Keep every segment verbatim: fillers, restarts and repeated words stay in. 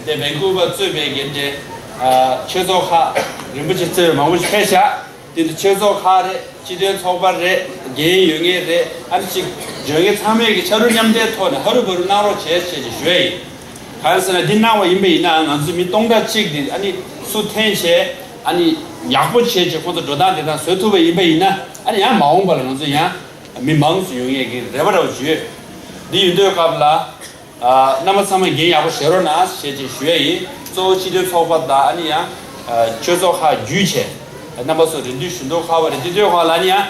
དེ་བན་ཀུ་བར་གཙོས་པའི་དགེ་འདྲེ་ཆོས་ཚོགས་ཁག་རིན་པོ་ཆེ་གཙོས་པའི་མང་པོ་ཞིག་ཕེབས་ཤག་དེ་ཚོ་ཆོས་ཚོགས་ཁག་རེད། སྤྱི་མཐུན་ཚོགས་པ་རེད། འགན་ཡོད་མཁན་རེད། ཨ་ནི་ཅིག་འཇོན་མཁན་ཚང་མས་ཀྱི་ཕྱར་གྲུ་མཉམ་འབྲེལ་ཐོག་ནས་ཧ་རུ་བ་རུ་གནང་རོགས་བྱེད་ཅེས་ཀྱི་ཞུ་ཡ་ཡིན། གང་ཟེར་ན་འདི་གནང་བ་ཡིན་པ་ཡིན་ན་ང་ཚོ་མི་སྟོང་ཕྲག་གཅིག་འདི་ཨ་ནི་སུ་འཐེན་བྱས་ཨ་ནི་ཡག་པོ་བྱས་བྱས་ཁོང་ཚོ་འགྲོ་སྟངས་དེ་དག་བཟོ་ཐུབ་པ་ཡིན་པ་ཡིན་ན་ཨ་ནི་ཡང་མ་འོངས་པ་ལ་ང་ཚོ་ཡང་མི་མང་ཙམ་ཡོང་ཡས་ཀྱི་རེ་བ་འདྲ་བོ་ཅིག་ཡོད། འདི་ཡིན་དུས་སྐབས་ལ། རྣམ་པ་ཚང་མ་འགན་ཡག་པོ་བཞེས་རོགས་གནང་ཞེས་ཅིག་ཞུ་ཡ་ཡིན། གཙོ་བོ་སྤྱི་མཐུན་ཚོགས་པ་དང་ཨ་ནི་ཡང་ཆོས་ཚོགས་ཁག་བརྒྱུད་བྱས་རྣམ་པ་ཚོ་རེ་འདུན་ཞུ་འདོད་ཁག་པ་རེད། དེ་དུས་ཁག་ལ་ཨ་ནི་ཡང་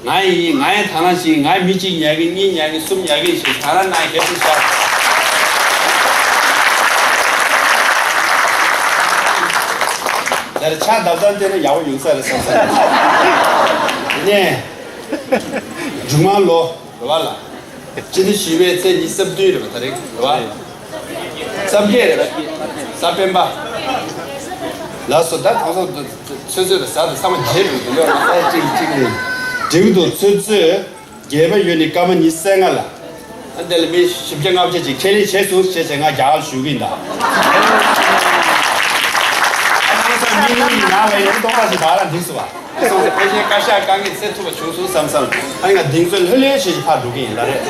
ང་ཡིན་ང་ཡིན་ཐ་ན་ཞིག་ང་མི་གཅིག་ཉར་གི་གཉིས་ཉར་གི་གསུམ་ཉར་གི་ཞེས་གང་ར་གནང་གལ་ཆེ་ཤག་ད་རེ་ཕྱག་བརྡབ་སྟངས་བལྟས་ན་ཡག་པོ་ཡོང་ས་རེད་བསམ་ས་རེད། དེ་ནས་མཇུག་མ་ལོ། རེད་བ་ལ། སྤྱི་ཟླ་བཞི་པའི་ཚེས་ཉི་ཤུ་རྩ་བདུན་རེད་བ་ད་རེས་རེད་བ། རྩ་བརྒྱད་རེད་བ། གཟའ་སྤེན་པ། ལགས་སོ་ད་གང་སོང་ཚོད་ཚོད་ལ་གཟའ་དང་ས་མ་བརྒྱད་རེད་འདུག་ལོ་ན་ས་གཅིག་གཅིག་རེད། འགྲིག་འདུག་ཚོད་ཚོད་བརྒྱད་པ་ཡོད་ནི་སྐར་མ་ཉི་ཤུ་རྩ་ལྔ་ལ། ཨ་འདི་ལ་མི་བཞི་བརྒྱ་ལྔ་བརྒྱ་ཅིག་ཁས་ལེན་བྱས་སོང་ཞེས་བྱས་ང་རྒྱ་གར་ཞུ་གི་ཡིན་ད། ཨ་ཁ་ས་མི་ལུས་ཡིན་ན་བ་ཡིན་ཏོག་པ་ཞིག་བ་ལ་འགྲིག་སོང་བ། སོང་ཙང་ཕལ་ཆེར་བཀའ་ཤག་དཀའ་ངལ་སེལ་ཐུབ་པ་བྱུང་སོང་བསམ་བསམ། ཨ་ནི་ང་གདེང་ཚོད་ལྷོད་ལྷོད་བྱེད་ཀྱི་ཕར་འགྲོ་གི་ཡིན་ལ་རེད།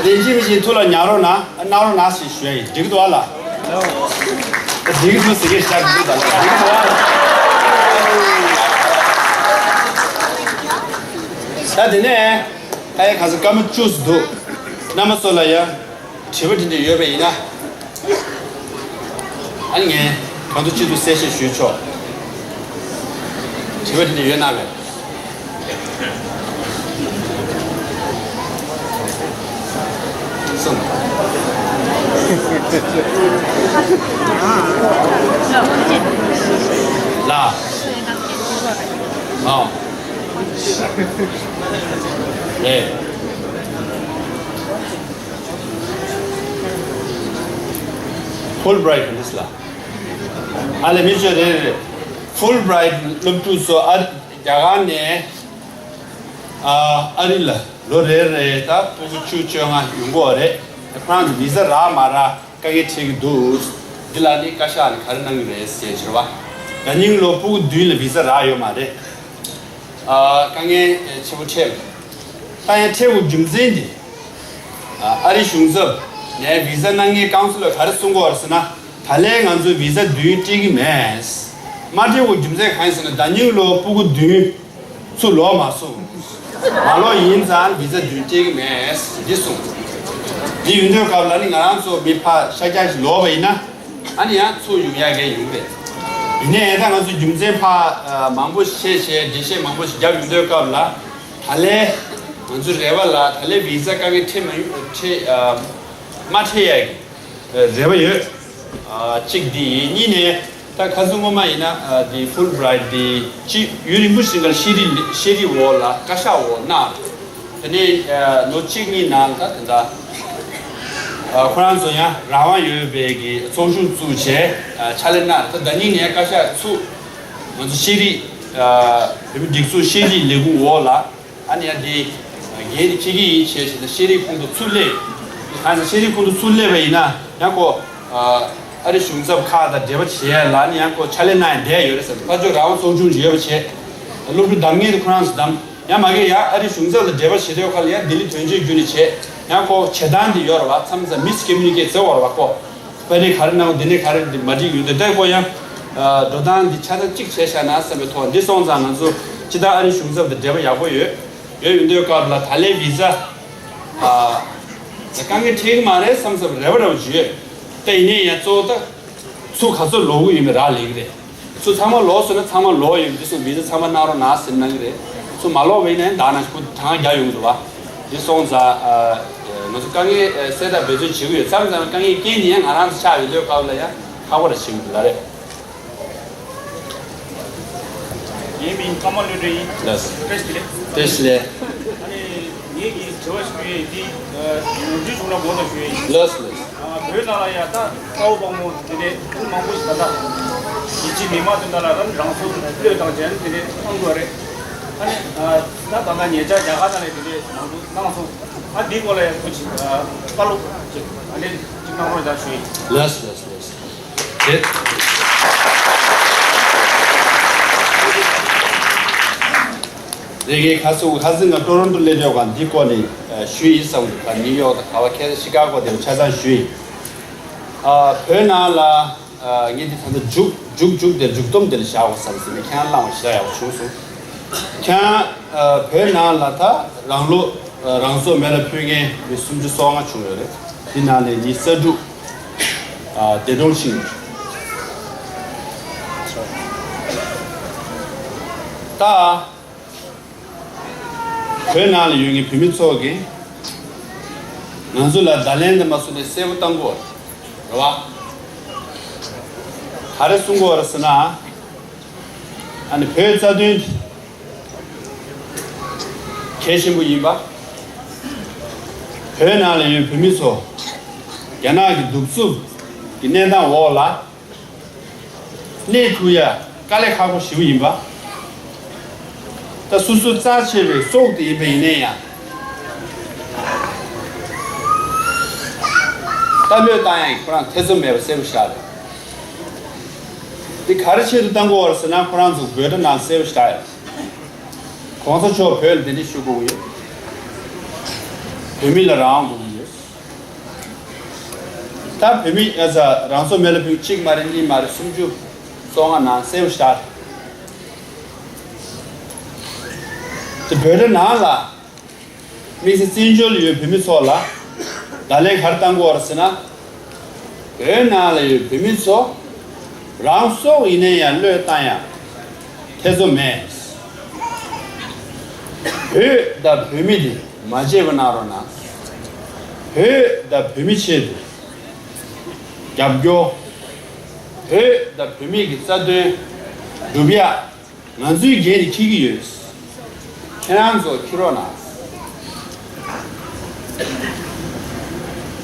ལན་གཅིག་མི་གཅིག་ཐུགས་ལ་ཉར་རོགས་གནང་གནང་རོགས་གནང་ཞེས་ཞུ་ཡ་ཡིན། འགྲིག་གི་འདུག་ཨ་ལ། འགྲིག་གི་འདུག་ཟེར་གྱི་ཤག་འགྲིག་གི་འདུག་ཨ་ལ། འགྲིག་གི་འདུག་ཨ་ལ། ད་དེ་ནས་ཨ་ཡ་ག་ཚོད་སྐར་མ་བཅུ་ཙམ་འདུག་རྣམ་པ་ཚོ་ལ་ཡ། དྲི་བ་དེ་འདྲ་ཡོད་པ་ཡིན་ན། ཨ་ནི་ངས་གང་ཐུབ་ཅི་ཐུབ་གསལ་བཤད་ཞུས་ཆོག་དྲི་བ་དེ་འདྲ་ཡོད་ན་བས། གསུངས། ལ། ཨོ། རེད། ཕུལ་བྷི་རའིཊ་ནི་ལ། ཨ་ལེ་མི་ཆོས་རེད་རེད། ཕུལ་བྷི་རའིཊ་སློབ་ཕྲུག་ཚོ་ཨ་རྒྱ་གར་ནས་ཨ་ཨ་རི་ལ་ལོ་རེ་རེ་ད་སྤུ་གུ་བཅུ་བཅོ་ལྔ་ཡོང་གི་ཡོད་རེད། ཁོ་རང་ཚོ་བི་ཟ་རག་མ་རག་དཀའ་ངལ་འཕྲད་ཀྱི་འདུག་འདི་ལ་ནི་བཀའ་ཤག་ནས་ག་རེ་གནང་གི་རེད་ཟེར་ཕྱིར་བ། ན་ནིང་ལོ་སྤུ་གུ་བདུན་ལ་བི་ཟ་རག་ཡོད་མ་རེད། ཨ་དཀའ་ངལ་ཆེན་པོ་འཕྲད། ད་ཡང་འཕྲད་དགོས་རྒྱུ་མཚན་འདི། ཨ་རི་གཞུང་ཚབ་ནས་བི་ཟ་གནང་མཁན་ཀའུན་སི་ལར་ག་རེ་གསུང་གི་ཡོད་རེད་ཟེར་ན། ད་ལན་ང་ཚོས་བི་ཟ་བདུན་སྤྲད་ཀྱི་མེད། མ་སྤྲད་དགོས་རྒྱུ་མཚན་གང་ཡིན་ཟེར་ན་ད་ནིང་ལོ་སྤུ་གུ་བདུན་ཚུར་ལོག་མ་སོང་། མ་ལོག་ཡིན་ཙང་བི་ཟ་བདུན་སྤྲད་ཀྱི་མེད་འདི་གསུངས། འདི་ཡིན་དུས་སྐབས་ལ་ནི་ང་རང་ཚོ་མི་ཕར་ཤར་རྒྱག་ཞིག་ལོག་པ་ཡིན་ན། ཨ་ནི་ཡང་ཚུར་ཡོང་ཡག་གི་ཡོང་རེད། ཡིན་ནའི་ད་ང་ཚོ་རྒྱུ་མཚན་ཕར་མང་པོ་བཤད་བཤད་འགྲེལ་བཤད་མང་པོ་ཞིག་བརྒྱབ་ཡོང་དུས་སྐབས་ལ་ད་ལན་ང་ཚོའི་རེ་བ་ལ་ད་ལན་བི་ཟ་དཀའ་ངལ་འཕྲད་མ་ཡོང་འཕྲད་མ་འཕྲད་ཡག་གི་རེ་བ་ཡོད། གཅིག་འདི་ཡིན། གཉིས་ནས་ད་ཁ་སང་སྔོན་མ་ཡིན་ན་འདི་ཕུལ་བྷི་རའིཊ་འདི་སྤྱི་ཡུན་རིང་པོ་ཞིག་ག་ཤེས་རིག་ཤེས་རིག་འོག་ལ་བཀའ་ཤག་འོག་གནང་། དེ་ནས་ལོ་གཅིག་གཉིས་ནང་ད་དེ་འདྲ་ཁོ་རང་ཚོ་ཡང་རང་དབང་ཡོད་པའི་གི་ཚོགས་ཆུང་བཙུགས་བྱས་ཕྱག་ལས་གནང་། ད་ཟླ་ཉིན་ནས་བཀའ་ཤག་ཚུགས། ང་ཚོ་ཤེས་རིག་བོད་མི་སྒྲིག་འཛུགས་ཤེས་རིག་ལས་ཁུངས་འོག་ལ་ཨ་ནི་ཡང་དེ་འགན་དེ་འཁྱེར་གྱི་ཡིན་བྱས་བྱས་ད་ཤེས་རིག་ཁོངས་གཏོགས་ཚུར་སླེབས། ཨ་ནི་ཤེས་རིག་ཁོངས་གཏོགས་ཚུར་སླེབས་པ་ཡིན་ན་ཡང་ཁོ་ཨ་རི་གཞུང་ཚབ་ཁག་དང་འབྲེལ་བ་བྱས་ལ་ཨ་ནི་ཡང་ཁོ་ཕྱག་ལས་གནང་ཡང་བསྡད་ཡོད་རེད་ཟེར། ཕར་ཕྱོགས་རང་དབང་ཚོགས་ཆུང་ཡོད་པ་བྱས། སློབ་ཕྲུག་བདམས་མཁན་དེ་ཁོ་རང་ཚོ་བདམས། ཡང་མ་གི་ཡང་ཨ་རི་གཞུང་ཚབ་དང་འབྲེལ་བ་བྱེད་དུས་ཁ་ལ་ཡང་ལྡི་ལི་དོན་གཅོད་བརྒྱུད་ནས་བྱས། ཡང་ཁོ་བྱེད་སྟངས་དེ་ཡོད་རེད་བ། མཚམས་མཚམས་མིས་ཀོ་མུ་ནི་ཀེ་ཊི་བྱེད་འོར་བ་ཁོ། པ་ནི་ག་རེ་གནང་འདི་ནི་ག་རེ་འདི་མ་འགྲིག་ཡོད་དེ་ད་ཁོ་ཡང་འགྲོ་སྟངས་འདི་ཆ་ཚང་གཅིག་བྱས་བཞག་ན་བསམ་པའི་ཐོག་འདི་སོང་ཙང་ང་ཚོ་སྤྱི་བཏང་ཨ་རི་གཞུང་ཚབ་དང་འབྲེལ་བ་ཡག་པོ་ཡོད། ཡོད་ཡོད་འདོད་སྐབས་ལ་ད་ལན་བི་ཟ་དཀའ་ངལ་འཕྲད་ཀྱི་མ་རེད་བསམ་བསམ་རེ་བ་རེ་བ་ཅིག་ཡོད། ད་ཡིན་ནའི་ཡང་གཙོ་བོ་ད། ཚུར་ག་ཚོད་ལོག་གི་ཡོད་མེད་རག་ལས་ཀྱི་རེད། ཚུར་ཚང་མ་ལོག་སོང་ན་ཚང་མ་ལོག་ཡོད་མེད་དེ་སོང་བི་ཟ་ཚང་མ་གནང་རོགས་གནང་ཟེར་གནང་གི་རེད། ཚུར་མ་ལོག་པ་ཡིན་ན་ཡང་ད་ནང་བཞིན་ཁོ་གྲངས་བརྒྱ་ཡོང་གི་འདུག་བ། དེ་སོང་ཙང་ང་ཚོ་དཀའ་ངལ་སེལ་ཐབས་འབད་བརྩོན་བྱེད་ཀྱི་ཡོད། མཚམས་མཚམས་དཀའ་ངལ་རྐྱེན་དེ་ཡང་ང་རང་ཚོ་ཆགས་ཡོད་དུས་སྐབས་ལ་ཡང་ཁག་པོ་རེ་བྱེད་ཀྱི་འདུག་ལ་རེད། ངའི་མིང་ཀརྨ་བློ་གྲོས་ཡིན། ལགས་སོ། བཀྲ་ཤིས་བདེ་ལེགས། བཀྲ་ཤིས་བདེ་ལེགས། ཨ་ནི་ངེད་ཀྱིས་དྲི་བ་ཞུ་ཡས་འདི་ནོར་འཁྲུལ་བྱུང་ན་དགོངས་དག་ཞུ་ཡས་ཡིན། ལགས་སོ་ལགས་སོ། བོད་ནང་ལ་ཡ་ད་དཔའ་བོ་དཔའ་མོ་དེ་འདྲའི་མང་པོ་ཞིག་ད་ལྟ་ཡིད་ཆེས་མི་མང་དེ་འདྲ་ལ་རང་རང་སྲོག་བློས་བཏང་བྱས་ནས་དེ་འདྲའི་གཏོང་དགོས་རེད། ཨ་ནི་ད་ད་ལྟ་ཉེ་ཆར་རྒྱ་གར་ནང་ལ་དེ་འདྲའི་མང་པོ་གནང་སོང་། ཨ་འདིའི་སྐོར་ལ་ཡ་ཐུགས་ཆེ་བཀའ་སློབ་ཅིག་ཨ་འདྲའི་ཅིག་གནང་རོགས་བྱ་ཞུ་ཡིན། ལགས་སོ་ལགས་སོ་ལགས་སོ། རེད། རེད། ངས་ཁ་སང་ཁ་སང་ང་ཊོ་རོན་ཊོ་སླེབས་དུས་ཀ་འདི་སྐོར་ནས་ཞུས་ཡིན་བསམ་གྱི་འདུག་ནིའུ་ཡོག་དང་ག་བ་ཁ་སང་ཤི་ཀ་གོ་དེར་ཆ་ཚང་ཞུས་ཡིན། ཨ། བོད་ནང་ལ་ཨ། ངས་འདི་ད་ལྟ་མཇུག་མཇུག་མཇུག་དེར་མཇུག་སྡོམ་དེར་བཞག་པ་བསམ་ཟིན་ནས་ཁྱེད་རང་བླངས་པ་ཞེ་དྲག་ཡག་པོ་བྱུང་སོང་། ཁྱེད་རང་ཨ། བོད་ནང་ལ་ད་རང་ལོ་ཨ། རང་སྲོག་མེ་ལ་ཕུལ་མཁན་མི་སུམ་ཅུ་སོ་ལྔ་བྱུང་ཡོད་རེད། འདི་ནང་ནས་མི་ས་དྲུག་ཨ། འདས་གྲོངས་ཕྱིན་ཡོད། ད། བོད་ནང་ལ་ཡོད་མཁན་བོད་མི་ཚོ་གིས་ང་ཚོ་ལ་བརྡ་ལན་དེ་མ་གསུངས་ནས་གསལ་པོ་བཏང་དགོས་རེད་བ། ག་རེ་གསུང་དགོས་རེད་ཟེར་ན། ཨ་ནི་བོད་རྩ་དོན་གལ་ཆེན་པོ་ཡིན་པ། བོད་ནང་ལ་ཡོད་བོད་མི་ཚོ་རྒྱ་ནག་གི་གདུག་རྩུབ་ཀྱི་གནས་སྟངས་འོག་ལ། གནས་ཐུབ་ཡ་དཀའ་ལས་ཁག་པོ་ཞེ་པོ་ཡིན་པ། ད་སོ་སོ་རྩ་ཆེ་བའི་སྲོག་དེ་ཡིན་པ་ཡིན་ན་ཡང་། ད་བློས་བཏང་ཡ་ཁོ་རང་ཐེ་ཚོམ་མེད་པ་གསལ་པོ་ཞིག་རེད། འདི་ག་རེ་ཆེད་དུ་བཏང་དགོས་པ་རེད་ཟེར་ན་ཁོ་རང་ཚོ་བོད་དྲ་ནང་གསལ་པོ་ཞིག་རེད། གོང་ས་མཆོག་བོད་ལ་གདན་འདྲེན་ཞུ་དགོས་ཀྱི་ཡོད། བོད་མི་ལ་རང་དབང་དགོས་ཀྱི་ཡོད། ད་བོད་མི་ཨ་ཙ་རང་སྲོག་མེ་ལ་ཕུལ་གཅིག་མ་རེད་གཉིས་མ་རེད་སུམ་ཅུ་སོ་ལྔ་ནང་གསལ་པོ་ཞིག་རེད། དེ་བོད་དྲ་ནང་ལ་དམིགས་བསལ་བཙན་བྱོལ་ཡོད་བོད་མི་ཚོ་ལ་བརྡ་ལན་ག་རེ་བཏང་དགོས་རེད་ཟེར་ན། བོད་ནང་ལ་ཡོད་བོད་མི་ཚོ་རང་སྲོག་ཡིན་ན་ཡང་བློས་བཏང་ཡ་ཐེ་ཚོམ་མེད། བོད་དང་བོད་མི་དེ་མ་བརྗེད་པ་གནང་རོགས་གནང་། བོད་དང་བོད་མི་ཆེད་དུ་རྒྱབ་སྐྱོར། བོད་དང་བོད་མི་གི་རྩ་དོན་སྒྲུབ་ཡ། ང་ཚོའི་འགན་དེ་འཁྱེར་གྱི་ཡོད། ཁྱེད་རང་ཚོ་འཁྱེར་རོགས་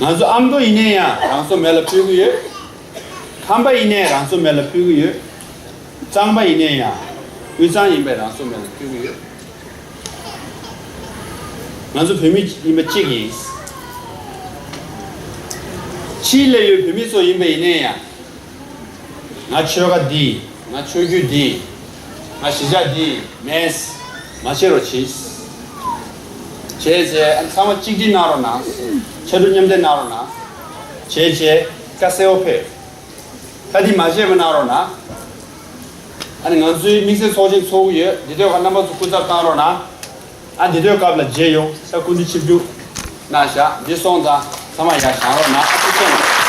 གནང་། ང་ཚོ་ཨ་མདོ་ཡིན་ནའི་ཡང་རང་སྲོག་མེ་ལ་ཕུལ་གྱི་ཡོད། ཁམས་པ་ཡིན་ནའི་རང་སྲོག་མེ་ལ་ཕུལ་གྱི་ཡོད། གཙང་པ་ཡིན་ནའི་ཡང་དབུས་གཙང་ཡིན་པའི་རང་སྲོག་མེ་ལ་ཕུལ་གྱི་ཡོད། ང་ཚོ་བོད་མི་ཡིན་པ་གཅིག་ཡིན། ཕྱི་ལ་ཡོད་བོད་མི་ཚོ་ཡིན་པ་ཡིན་ནའི་ཡང་། ང་ཆོལ་ཁ་འདི། ང་ཆོས་བརྒྱུད་འདི། ང་གཞིས་ཆགས་འདི་མེད། མ་བྱེད་རོགས་གྱིས། བྱས་རྗེས་ཨ་ཚང་མ་གཅིག་སྒྲིལ་གནང་རོགས་གནང་། ཕྱར་གྲུ་མཉམ་འདེགས་གནང་རོགས་གནང་། བྱས་རྗེས་བཀའ་གསལ་པོ་ཕེབས། ད་འདི་མ་བྱས་པ་གནང་རོགས་གནང་། ཨ་ནི་ང་ཚོའི་དམིགས་བསལ་ཚོགས་ཆེན་ཚོགས་ཀྱི་ཡོད། འདི་དུས་ཁ་རྣམ་པ་ཚོ་སྐུ་ཚབ་བཏང་རོགས་གནང་། ཨ་འདི་དུས་སྐབས་ལ་མཇལ་ཡོང་། ད་སྐུ་མདུན་ཆིབས་བསྒྱུར་གནང་བཞག་འདི་སོང་ཙང་ཚང་མ་ཡར་བཞེངས་རོགས་གནང་། ཨ་ཐུགས་རྗེ་གནང་།